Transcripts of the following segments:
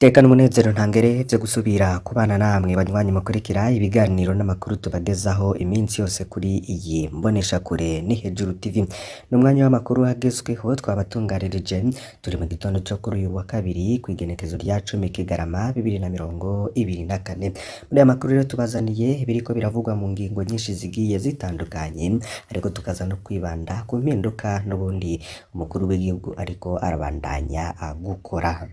Iteka n'umunezero ntangere vyo gusubira kubana namwe banywanyi mukurikira ibiganiro n'amakuru tubagezaho iminsi yose kuri iyi mboneshakure ni Hejuru TV. Ni umwanya w'amakuru agezweho twabatunganirije, turi mu gitondo co kuri uyu wa kabiri kw'igenekezo rya 10 Kigarama 2024. Muri aya makuru rero tubazaniye ibiriko biravugwa mu ngingo nyinshi zigiye zitandukanye, ariko tukaza no kwibanda ku mpinduka n'ubundi umukuru w'igihugu ariko arabandanya gukora.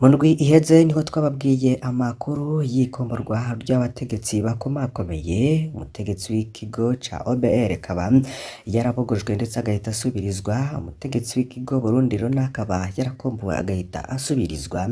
Mu ndwi iheze niho twababwiye amakuru y'ikomborwa ry'abategetsi bakomakomeye, umutegetsi w'ikigo ca OBR akaba yarabogojwe ndetse agahita asubirizwa, umutegetsi w'ikigo Burundi Rona akaba yarakombowe agahita asubirizwa,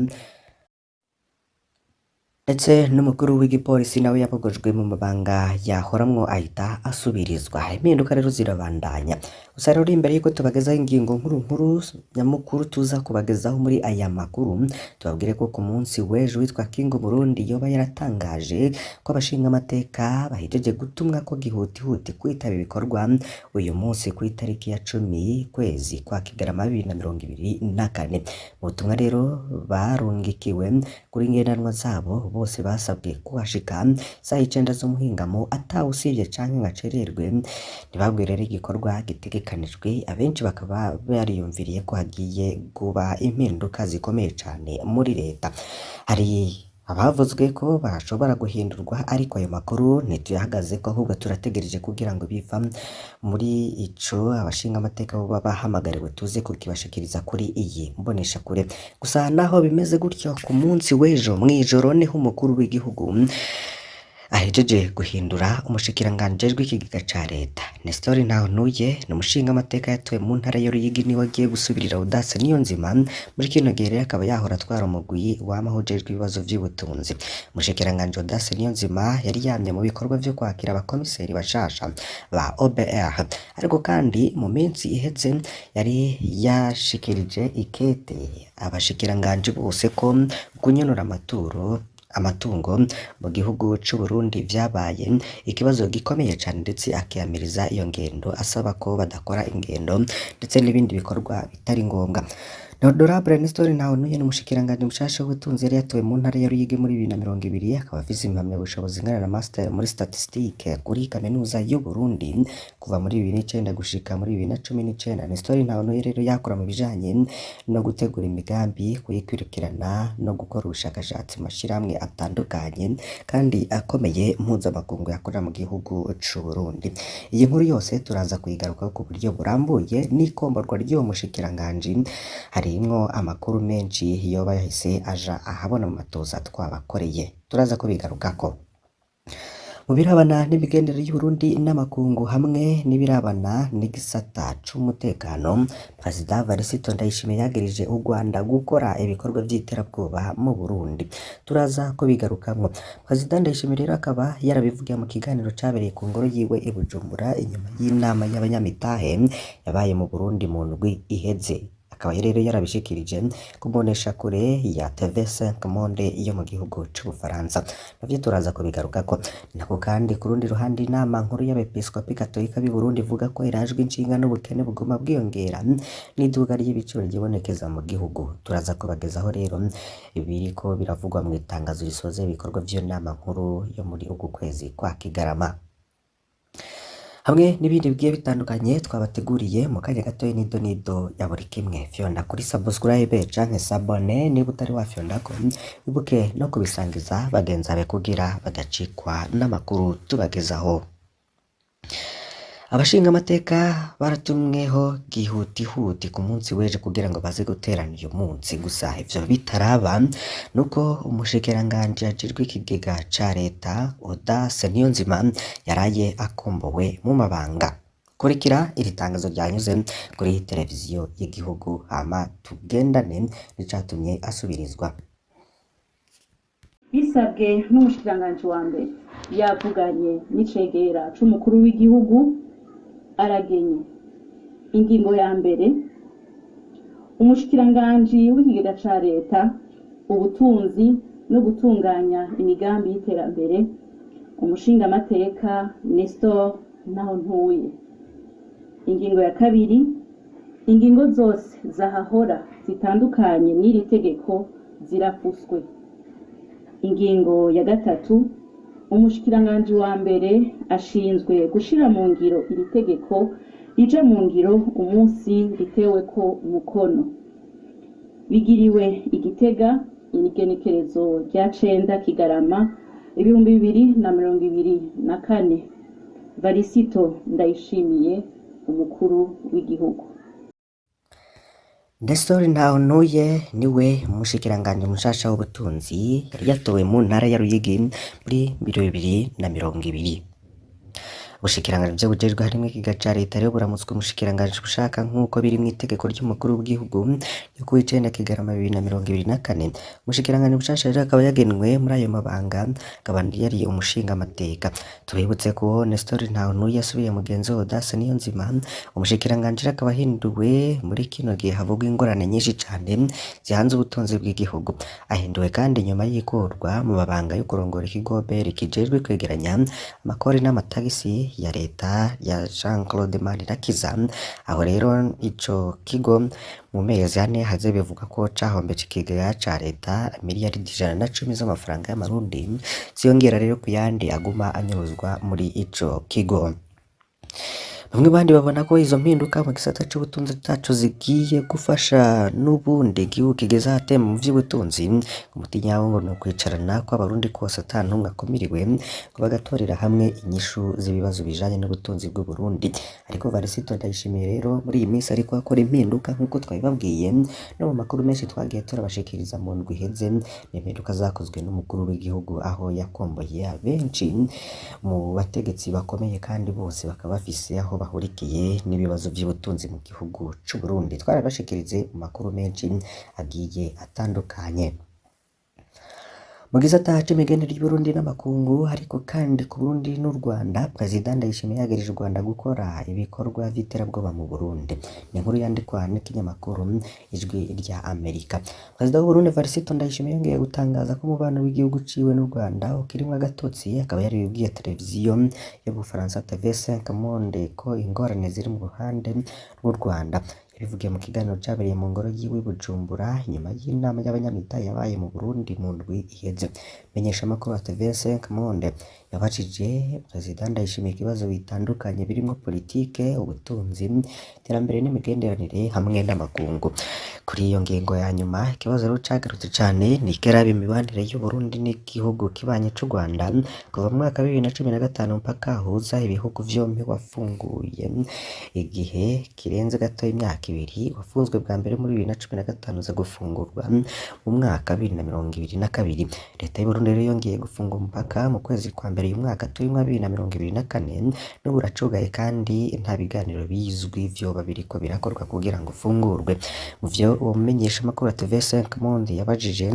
ndetse n'umukuru w'igipolisi nawe yabogojwe mu mabanga yahoramwo ahita asubirizwa. Impinduka rero zirabandanya. Gusa rero imbere yuko tubagezaho ingingo nkuru nkuru nyamukuru tuza kubagezaho muri aya makuru, tubabwire ko ku munsi w'ejo witwa King Burundi yoba yaratangaje ko abashingamateka bahejeje gutumwa ko gihutihuti kwitaba ibikorwa uyu munsi ku itariki ya 10 kwezi kwa Kigarama 2024. Mu butumwa rero barungikiwe kuri ngendanwa zabo, bose basabwe kuhashika isaha 9 z'umuhingamo atawusivye canke ngo acererwe. Ntibabwiwe rero igikorwa gitegekanijwe, abenshi bakaba bariyumviriye ko hagiye kuba impinduka zikomeye cane muri leta. Hari abavuzwe ko bashobora guhindurwa, ariko ayo makuru ntituyahagazeko, ahubwo turategereje kugira ngo biva muri ico abashingamateka boba bahamagariwe tuze kukibashikiriza kuri iyi mboneshakure. Gusa naho bimeze gutyo, ku munsi w'ejo mw'ijoro niho umukuru w'igihugu ahejeje guhindura umushikiranganji ajejwe ikigega ca leta. Nestor Ntahontuye ni umushingamateka yatowe mu ntara ya Ruyigi, niwe agiye gusubirira Audace Niyonzima. Muri kino gihe rero akaba yahora atwara umugwi wama ujejwe ibibazo vy'ubutunzi. Umushikiranganji Audace Niyonzima yari yamye mu bikorwa vyo kwakira abakomiseri bashasha ba OBR, ariko kandi mu minsi iheze yari yashikirije ikete abashikiranganji bose ko kunyonora amatungo mu gihugu c'u Burundi vyabaye ikibazo gikomeye cane, ndetse akiyamiriza iyo ngendo asaba ko badakora ingendo ndetse n'ibindi bikorwa bitari ngombwa. Honorable Nestor Ntahontuye ni umushikiranganji mushasha w'ubutunzi yari yatowe mu ntara ya Ruyigi muri 2020, akaba afise impamyabushobozi ingana na master muri statistique kuri kaminuza y'u Burundi kuva muri 2009 gushika muri 2019. Nestor Ntahontuye rero yakora mu bijanye no gutegura imigambi, kuyikurikirana no gukora ubushakashatsi mu mashirahamwe atandukanye kandi akomeye mpuzamakungu yakorera mu gihugu c'u Burundi. Iyi nkuru yose turaza kuyigarukaho ku buryo burambuye n'ikomborwa ry'uwo mushikiranganji, harimwo amakuru menshi yoba yahise aja ahabona mu matoza twabakoreye, turaza kubigarukako. Mu birabana n'imigendere y'Uburundi n'amakungu hamwe n'ibirabana n'igisata c'umutekano, Perezida Evariste Ndayishimiye yagirije u Rwanda gukora ibikorwa vy'iterabwoba mu Burundi. Turaza kubigarukamwo. Perezida Ndayishimiye rero akaba yarabivugiye mu kiganiro cabereye ku ngoro yiwe i Bujumbura inyuma y'inama y'abanyamitahe yabaye mu Burundi mu ndwi iheze. Akaba rero yarabishikirije ku mboneshakure ya TV5 Monde yo mu gihugu c'Ubufaransa. Navyo turaza kubigarukako. Nako kandi ku rundi ruhande, inama nkuru y'abepiskopi gatolika b'i Burundi ivuga ko irajwe inshinga n'ubukene buguma bwiyongera n'iduga ry'ibiciro ryibonekeza mu gihugu. Turaza kubagezaho rero ibiriko biravugwa mu itangazo risoza ibikorwa vy'iyo nama nkuru yo muri uku kwezi kwa Kigarama, hamwe n'ibindi bigiye bitandukanye twabateguriye mu kanya gatoya. Nido nido ya buri kimwe, fyonda kuri subscribe canke s'abonner niba utari wafyondako, wibuke no kubisangiza bagenzi bawe kugira badacikwa n'amakuru tubagezaho. Abashingamateka baratumweho gihutihuti ku munsi w'ejo kugira ngo baze guterana uyu munsi. Gusa ivyo bitaraba, nuko umushikiranganji ajejwe ikigega ca leta Audace Niyonzima yaraye akombowe mu mabanga. Kurikira iri tangazo ryanyuze kuri televiziyo y'igihugu, hama tugendane n'icatumye asubirizwa. Bisabwe n'umushikiranganji wa mbere yavuganye n'icegera c'umukuru w'igihugu, aragenye. Ingingo ya mbere: umushikiranganji w'ikigega ca leta, ubutunzi no gutunganya imigambi y'iterambere, umushingamateka Nestor Ntahontuye. Ingingo ya kabiri: ingingo zose zahahora zitandukanye n'iri tegeko. zirafuswe. Ingingo ya gatatu, umushikiranganji wa mbere ashinzwe gushira mu ngiro iri tegeko rija mu ngiro umunsi riteweko umukono. Bigiriwe i Gitega igenekerezo rya 9 Kigarama 2024. Varisito Ndayishimiye, umukuru w'igihugu. Nestor Ntahontuye niwe mushikiranganji mushasha w'ubutunzi, yari yatowe mu ntara ya Ruyigi muri 2020. Ubushikiranganji bujejwe harimwo ikigega ca leta rero buramutswa umushikiranganji bushaka nk'uko biri mw'itegeko ry'umukuru w'igihugu ryo kuw'icenda Kigarama 2024. Umushikiranganji mushasha rero akaba yagenwe muri ayo mabanga, akaba yari umushingamateka. Tubibutse ko Nestor Ntahontuye yasubiye mugenzi we Audace Niyonzima. Umushikiranganji rero akaba ahinduwe muri kino gihe havugwa ingorane nyinshi cane zihanze ubutunzi bw'igihugu. Ahinduwe kandi nyuma y'ikurwa mu mabanga yo kurongora ikigo OBR kijejwe kwegeranya amakori n'amatagisi ya leta ya Jean Claude Manirakiza. Aho rero ico kigo mu mezi 4 haze bivuga ko cahombeje ikigega ca leta miliyaridi 110 z'amafaranga y'amarundi, ziyongera rero ku yandi aguma anyuruzwa muri ico kigo. Bamwe bandi babona ko izo mpinduka mu gisata c'ubutunzi taco zigiye gufasha n'ubundi igihugu kigeze ahatemba mu vy'ubutunzi. Umuti nyawo ngo ni ukwicarana kw'abarundi kose ata n'umwe akumiriwe, ngo bagatorera hamwe inyishu z'ibibazo bijanye n'ubutunzi bw'Uburundi. Ariko Varisito Ndayishimiye rero muri iyi minsi ariko akora impinduka nk'uko twabibabwiye no mu makuru menshi twagiye turabashikiriza mu ndwi iheze. Ni impinduka zakozwe n'umukuru w'igihugu, aho yakomboye abenshi mu bategetsi bakomeye kandi bose bakaba bafise aho bahurikiye n'ibibazo vy'ubutunzi mu gihugu c'Uburundi. Twarabashikirize mu makuru menshi agiye atandukanye. Mu gisata c'imigenderanire y'Uburundi n'amakungu, ariko kandi ku Burundi n'u Rwanda, Perezida Ndayishimiye yagirije u Rwanda gukora ibikorwa vy'iterabwoba mu Burundi. Ni inkuru yandikwa n'ikinyamakuru Ijwi rya Amerika. Perezida w'Uburundi Varisito Ndayishimiye yongeye gutangaza ko umubano w'igihugu ciwe n'u Rwanda ukirimwo agatotsi. Akaba yarabibwiye televiziyo y'Ubufaransa TV5 Monde ko ingorane ziri mu ruhande rw'u Rwanda. Yabivugiye mu kiganiro cabereye mu ngoro yiwe i Bujumbura inyuma y'inama y'abanyamitahe yabaye mu Burundi mu ndwi iheze. Menyeshamakuru wa TV5 Monde yabajije Perezida Ndayishimiye ibibazo bitandukanye birimwo politike, ubutunzi, iterambere n'imigenderanire hamwe n'amakungu. Kuri iyo ngingo ya nyuma, ikibazo rero cagarutse cane ni ikeraba imibanire y'Uburundi n'igihugu kibanyi c'u Rwanda kuva mu mwaka wa 2015 mpaka huza ibihugu vyompi wafunguye igihe kirenze gato imyaka 2. Wafunzwe bwa mbere muri 2015, uza gufungurwa mu mwaka 2022. Leta y'Uburundi rero yongeye gufunga umupaka mu kwezi kwa mbere uyu mwaka turimwo 2024, n'ubu uracugaye kandi nta biganiro bizwi vyoba biriko birakorwa kugira ngo ufungurwe. Mu vyo uwo mumenyeshamakuru wa TV5 Monde yabajije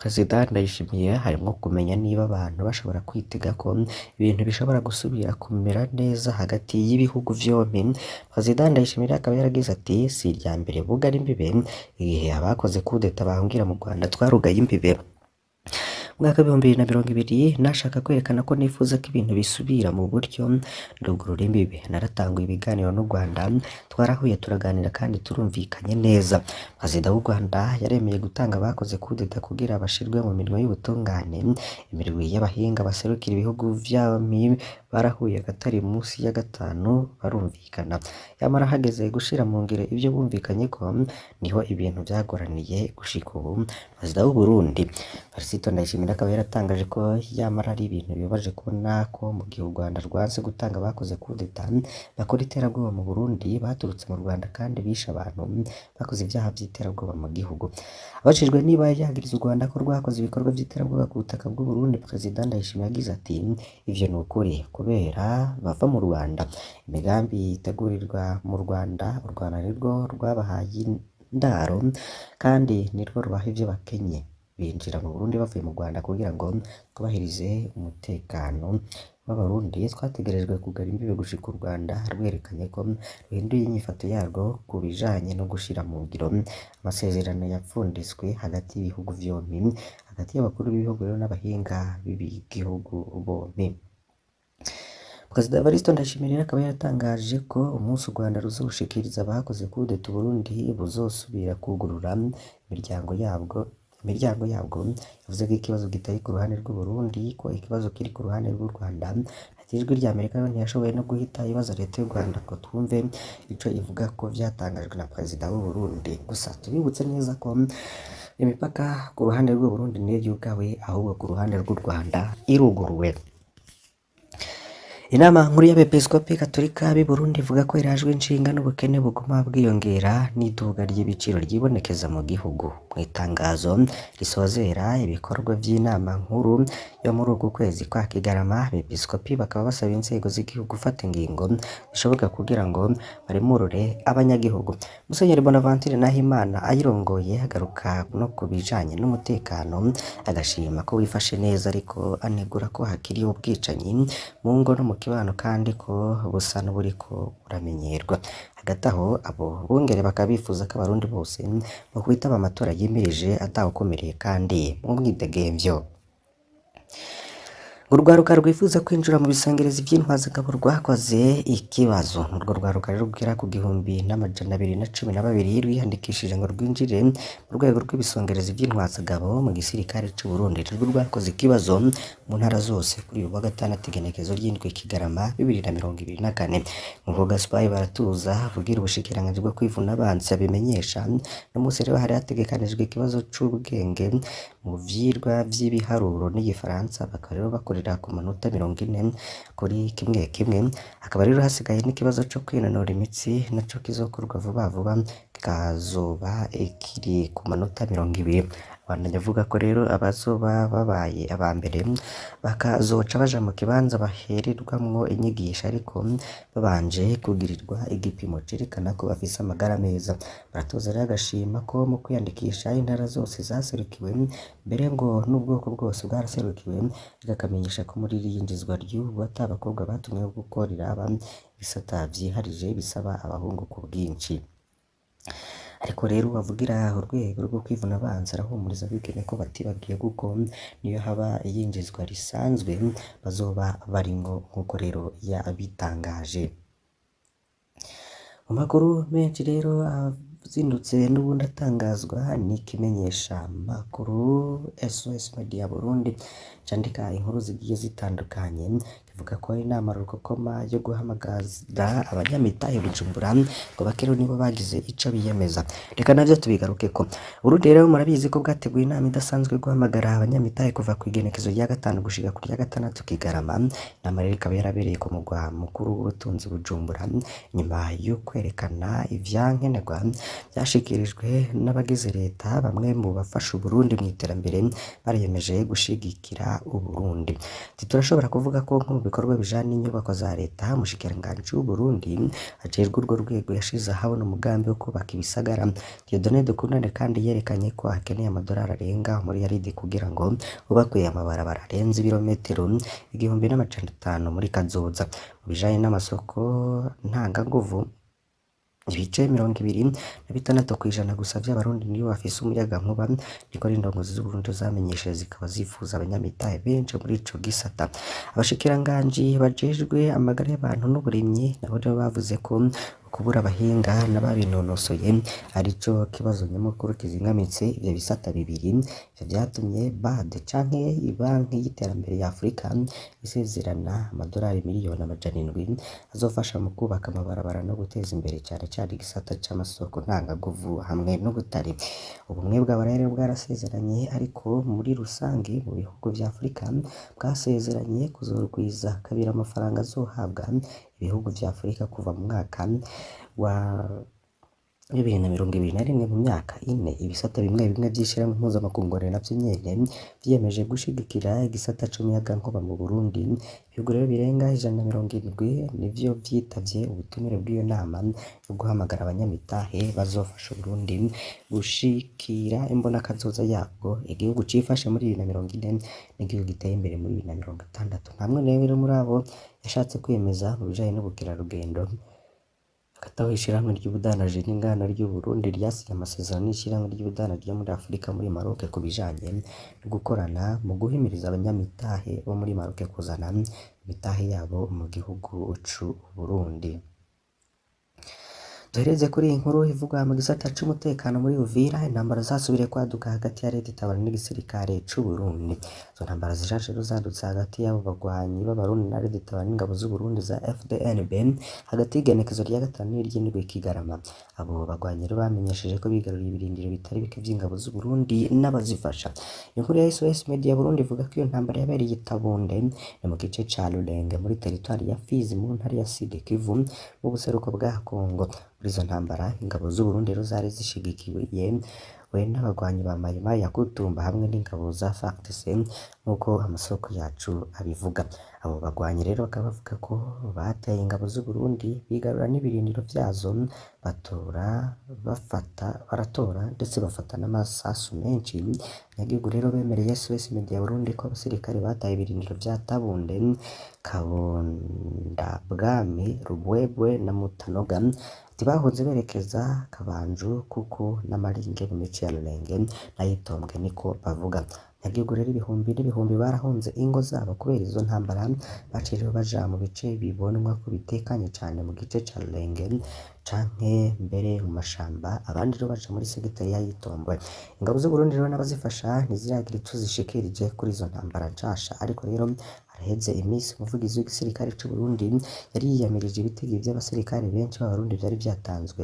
Perezida Ndayishimiye harimwo kumenya niba abantu bashobora kwitega ko ibintu bishobora gusubira kumera neza hagati y'ibihugu vyompi. Perezida Ndayishimiye akaba yaragize ati: "Si irya mbere bugara imbibe, igihe abakoze kudeta bahungira mu Rwanda twarugaye imbibe. Mwaka 2020 nashaka kwerekana ko nifuza ko ibintu bisubira mu buryo, ndugurura imbibe. Naratanguye ibiganiro n'u Rwanda, twarahuye turaganira kandi turumvikanye neza. Perezida w'u Rwanda yaremeye gutanga abakoze kudeta kugira bashirwe mu mirimo y'ubutungane. Imirwi y'abahinga baserukira ibihugu vyompi barahuye akatari musi ya gatanu barumvikana. Yamara hageze gushira mu ngiro ivyo bumvikanyeko niho ibintu vyagoraniye gushika ubu." Perezida w'u Burundi Varisito Ndayishimiye akaba yaratangaje ko yamara ari ibintu bibabaje kubona ko mu gihe u Rwanda rwanse gutanga abakoze kudeta bakora iterabwoba mu Burundi baturutse mu Rwanda kandi bishe abantu bakoze ivyaha vy'iterabwoba mu gihugu. Abajijwe niba yagiriza u Rwanda ko rwakoze ibikorwa vy'iterabwoba ku butaka bw'u Burundi, Perezida Ndayishimiye yagize ati: "Ivyo ni ukuri kubera bava mu Rwanda. Imigambi itegurirwa mu Rwanda, u Rwanda nirwo rwabahaye indaro kandi nirwo rubaha ivyo bakenye. Binjira mu Burundi bavuye mu Rwanda kugira ngo twubahirize umutekano w'Abarundi. Twategerejwe kugara imbibe gushika u Rwanda rwerekanye ko ruhinduye inyifato yarwo ku bijanye no gushira mu ngiro amasezerano yapfunditswe hagati y'ibihugu vyompi, hagati y'abakuru b'ibihugu rero n'abahinga b'igihugu bompi." Perezida Evariste Ndayishimiye rero akaba yaratangaje ko umunsi u Rwanda ruzoshikiriza abakoze kudeta Uburundi buzosubira kwugurura imiryango yabwo imiryango yabwo. Yavuze ko ikibazo kitari ku ruhande rw'u Burundi, ko ikibazo kiri ku ruhande rw'u Rwanda. Ati ijwi rya Amerika rero ntiyashoboye no guhita ibaza leta y'u Rwanda ngo twumve ico ivuga ko vyatangajwe na perezida w'u Burundi. Gusa tubibutse neza ko imipaka ku ruhande rw'u Burundi niyo yugawe, ahubwo ku ruhande rw'u Rwanda iruguruwe. Inama nkuru y'abepiskopi gatolika b'i Burundi ivuga ko irajwe inshinga n'ubukene buguma bwiyongera n'iduga ry'ibiciro ryibonekeza mu gihugu. Mu itangazo risozera ibikorwa vy'inama nkuru yo muri uku kwezi kwa Kigarama, abepiskopi bakaba basaba inzego z'igihugu gufata ingingo zishoboka kugira ngo baremurure abanyagihugu. Musenyeri Bonaventure Nahimana ayirongoye agaruka no ku bijanye n'umutekano, agashima ko wifashe neza ariko anegura ko hakiri ubwicanyi mu ngo no mu kibano kandi ko busa n'uburiko buramenyerwa. Hagati aho abo bungere bakaba bifuza ko abarundi bose bokwitaba amatora yimirije atawukumiriye kandi mu mwidegemvyo. Urwaruka rwifuza kwinjira mu bisangerezi vy'intwazangabo rwakoze ikibazo. Urwo rwaruka rero rugera ku 1212 rwiyandikishije ngo rwinjire mu rwego rw'ibisongerezi vy'intwazangabo mu gisirikare c'u Burundi. Nirwo rwakoze ikibazo mu ntara zose kuri uyu wa gatandatu igenekezo ry'indwi Kigarama 2024. Nk'uko Gaspard Baratuza avugira ubushikiranganji bwo kwivuna abansi abimenyesha, uno musi rero hari hategekanijwe ikibazo c'ubwenge mu vyigwa vy'ibiharuro n'igifaransa, bakaba rero bakorera ku manota 40 kuri kimwe kimwe. Hakaba rero hasigaye n'ikibazo co kwinonora imitsi naco kizokorwa vuba vuba, kikazoba kiri ku manota 20. Abandanya avuga ko rero abazoba babaye aba mbere bakazoca baja mu kibanza bahererwamwo inyigisho, ariko babanje kugirirwa igipimo cerekana ko bafise amagara meza. Baratuza rero agashima ko mu kwiyandikisha intara zose zaserukiwe, mbere ngo n'ubwoko bwose bwaraserukiwe, akamenyesha ko muri iri yinjizwa ry'ubu ata bakobwa batumwe gukorera aba ibisata vyiharije bisaba abahungu ku bwinshi. Ariko rero uwavugira urwego rwo kwivuna abansi arahumuriza abigeme ko batibagiye kuko niyo haba iyinjizwa risanzwe bazoba barimwo nk'uko rero yabitangaje. Mu makuru menshi rero azindutse n'ubundi atangazwa n'ikimenyesha makuru SOS Media Burundi candika inkuru zigiye zitandukanye, kivuga ko inama rukokoma yo guhamagaza abanyamitahe Bujumbura ngo bakero nibo bagize ico biyemeza. Reka navyo tubigarukeko. Burundi rero murabizi ko bwateguye inama idasanzwe yo guhamagara abanyamitahe kuva ku igenekezo rya gatanu gushika ku rya gatandatu Kigarama. Inama rero ikaba yarabereye ku mugwa mukuru w'ubutunzi Bujumbura, nyuma yo kwerekana ivyankenerwa vyashikirijwe n'abagize leta, bamwe mu bafasha Uburundi mw'iterambere bariyemeje gushigikira Uburundi. Ati turashobora kuvuga ko nko mu bikorwa bijanye n'inyubako za leta, umushikiranganji w'Uburundi ajejwe urwo rwego yashize ahabona umugambi wo kubaka ibisagara. Dieudonné Dukundane kandi yerekanye ko hakeneye amadolari arenga umuriyaridi kugira ngo hubakwe amabarabara arenze ibirometero 1500 muri kazoza. Mu bijanye n'amasoko ntanganguvu, ibice 26% gusa vy'abarundi nibo bafise umuyagankuba, niko n'indongozi z'Uburundi zamenyesheje, zikaba zifuza abanyamitahe benshi muri ico gisata. Abashikiranganji bajejwe amagara y'abantu n'uburimyi nabo rero bavuze ko kubura abahinga n'ababinonosoye arico kibazo nyamukuru kizingamitse ivyo bisata bibiri. Ivyo vyatumye BAD canke Ibanki y'iterambere ya Afrika isezerana amadolari 700,000,000 azofasha mu kubaka amabarabara no guteza imbere cane cane igisata c'amasoko ntanganguvu hamwe n'ubutare. Ubumwe bw'Abaraya rero bwarasezeranye, ariko muri rusangi mu bihugu vya Afrika bwasezeranye kuzorwiza kabiri amafaranga azohabwa ibihugu vya Afrika kuva mu mwaka wa 2021. Mu myaka ine, ibisata bimwe bimwe vy'ishirahamwe mpuzamakungu navyo nyene vyiyemeje gushigikira igisata c'umuyagankuba mu Burundi. Ibihugu rero birenga 170 nivyo vyitavye ubutumire bw'iyo nama yo guhamagara abanyamitahe bazofasha Uburundi gushikira imbonakazoza yabwo, igihugu cifashe muri 2040 n'igihugu giteye imbere muri 2060. Ntamwe rero muri abo yashatse kwiyemeza mu bijanye n'ubukerarugendo. Hagati aho ishirahamwe ry'ubudandaji n'inganda ry'Uburundi ryasinye amasezerano n'ishirahamwe ry'ubudandaji ryo muri Afrika muri Maroc ku bijanye no gukorana mu guhimiriza abanyamitahe bo muri Maroc kuzana imitahe yabo mu gihugu c'Uburundi. Duhereze kuri iyi nkuru ivuga mu gisata c'umutekano muri Uvira, intambara zasubiriye kwaduka hagati ya Leta Itabara n'igisirikare c'u Burundi. Izo ntambara zishasha rero zadutse hagati y'abo bagwanyi b'Abarundi na Leta Itabara n'ingabo z'u Burundi za FDNB hagati y'igenekezo rya gatanu n'iry'indwi Kigarama. Abo bagwanyi rero bamenyesheje ko bigaruriye ibirindiro bitari bike vy'ingabo z'u Burundi n'abazifasha. Inkuru ya SOS Media Burundi ivuga ko iyo ntambara yabereye i Tabunde ni mu gice ca Rulenge muri teritwari ya Fizi mu ntara ya Sud Kivu mu buseruko bwa Kongo. Muri izo ntambara ingabo z'u Burundi rero zari zishigikiwe we n'abagwanyi ba Maimai ya Kutumba hamwe n'ingabo za FARDC nk'uko amasoko yacu abivuga. Abo bagwanyi rero bakaba bavuga ko bateye ingabo z'u Burundi bigarura n'ibirindiro vyazo batora bafata baratora ndetse bafata n'amasasu menshi. Abanyagihugu rero bemereye SOS Media Burundi ko abasirikare bataye ibirindiro vya Tabunde, Kabondabwami, Rubwebwe na Mutanoga ati bahunze berekeza Kabanju kuko n'Amaringe mu mice ya Rulenge n'ayitombwe niko bavuga. Abanyagihugu rero ibihumbi n'ibihumbi barahunze ingo zabo kubera izo ntambara, baciye rero baja mu bice bibonwa ko bitekanye cane mu gice ca Rulenge canke mbere mu mashamba, abandi rero baja muri segiteri ya Yitombwe. Ingabo z'u Burundi rero n'abazifasha ntiziragira ico zishikirije kuri izo ntambara nshasha, ariko rero haraheze imisi umuvugizi w'igisirikare c'u Burundi yari yiyamirije ibitego vy'abasirikare benshi b'Abarundi vyari vyatanzwe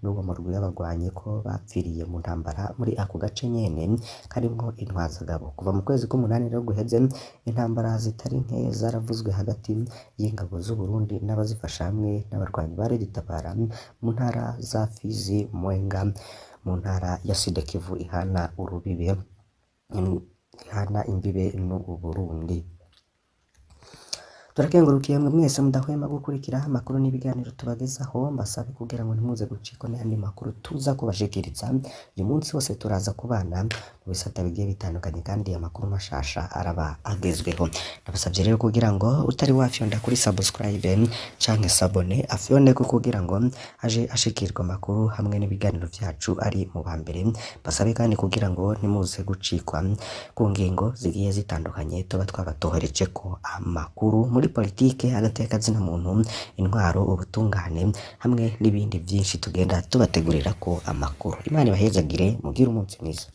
n'uwo murwi w'abagwanyi ko bapfiriye mu ntambara muri ako gace nyene karimwo intwazagabo. Kuva mu kwezi k'umunani rero guheze, intambara zitari nke zaravuzwe hagati y'ingabo z'u Burundi n'abazifasha hamwe n'abarwanyi ba Red Tabara mu ntara za Fizi, Mwenga, mu ntara ya Sud Kivu ihana urubibe ihana imbibe n'u Burundi. Turakengurukiye mwe mwese mudahwema gukurikira amakuru n'ibiganiro tubagezaho, mbasabe kugira ngo ntimuze gucikwa n'ayandi makuru tuza kubashikiriza. Uyu munsi wose turaza kubana mu bisata bigiye bitandukanye kandi amakuru mashasha araba agezweho. Ndabasavye rero kugira ngo utari wafyonda kuri subscribe canke sabone afyondeko kugira ngo aje ashikirwa amakuru hamwe n'ibiganiro vyacu ari mu ba mbere. Mbasabe kandi kugira ngo ntimuze gucikwa ku ngingo zigiye zitandukanye tuba twabatoherejeko amakuru muri politike, agateka muntu, intwaro, ubutungane hamwe n'ibindi vyinshi tugenda tubategurirako amakuru. Imana ibahezagire mugire umunsi mwiza.